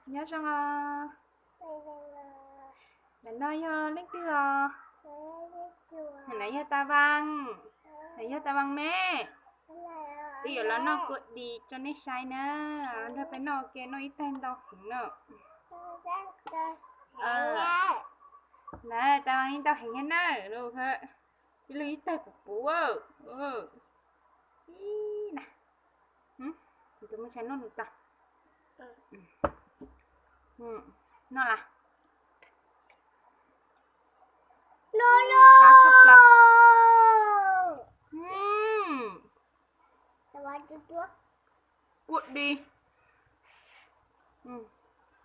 Nyob zoo os. Ntawm no yog leej twg os? Ntawm no yog Tag Vas. Ntawm no yog Tag Vas me. Wb yuav los noj kua dis rau nej saib na. Nrog peb noj ua ke, noj ib tais ntau heev na. Ntawd Tag Vas li ntau heev thiab na. Ib leeg ib tais puv puv. Ib na, tus muaj tshais noj nws tag. Noj las. Qab tshaj plaws. Kua dis.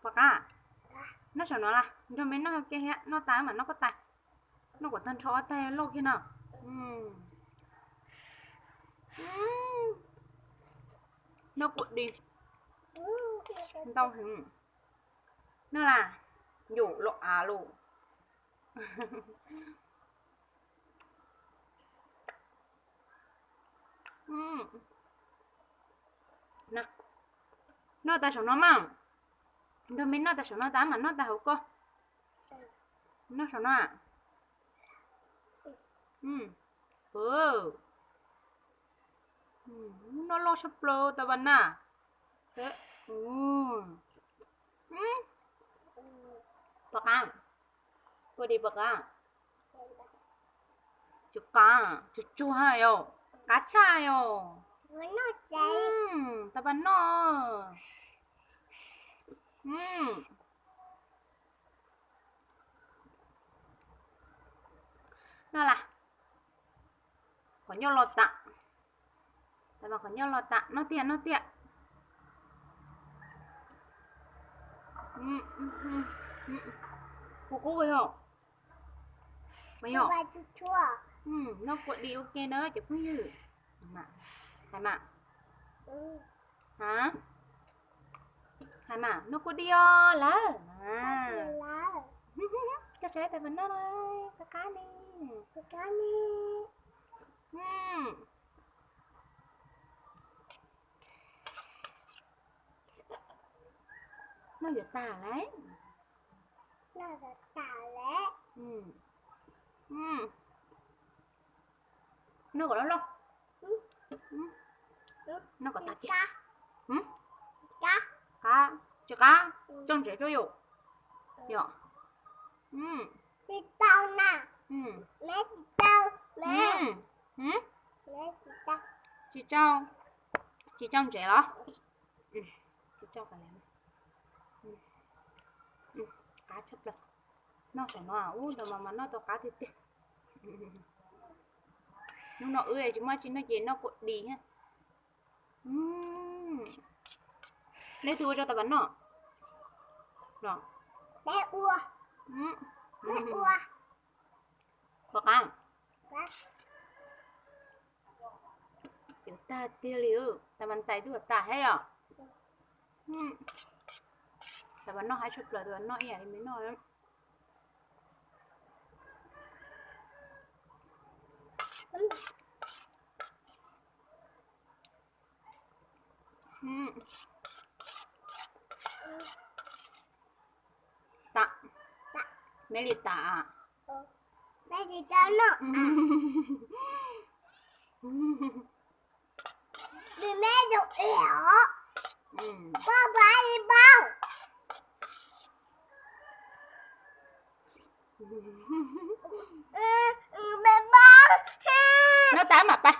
Pom qab, noj saum no las, nrog me noj ua ke thiab, noj tas mam noj koj tais. Noj kom tag nrho ob tais loj kiag no. Noj kua dis ntau heev. Noj las, yum los av los. Noj tas saum no mas, nrog me noj tas saum no tas mam noj tas hauv koj. Noj saum no. Noj loj tshaj plaws Tag Vas na. Pom qab, kua dis pom qab. Tsis qab, tsuag tsuag yom, qab tshaj yom. Tag Vas noj. Noj las, qhov ncauj los tas. Tag Vas qhov ncauj los tas, noj tiag noj tiag. Kub kub yom. Noj kua dis ua ke na cov phooj ywg. Hais mas, hais mas noj kua dis os lawm. Koj saib Tag Vas noj qab qab ne. Noj yuav tag lawm. Noj kom loj loj. Noj kom tag kiag. Qab, tsis qab, tso ntsev rau yom. Yom. Tsis tso, tsis tso ntsev los? Tsis tso. Qab tshaj plaws. Noj saum no ub, ntawd mas mas noj tau qab tiag tiag. Hnub no wb tsis muaj tsi noj ces noj kua dis thiab. Leej twg ua rau Tag Vas noj? Pom qab. Yuav tag tiag li, Tag Vas ntais twb yuav tas thiab yom. Tag Vas noj haib tshaj plaws, Tag Vas noj ib yam li me noj. Tas, me li tas. Noj tas mam pais.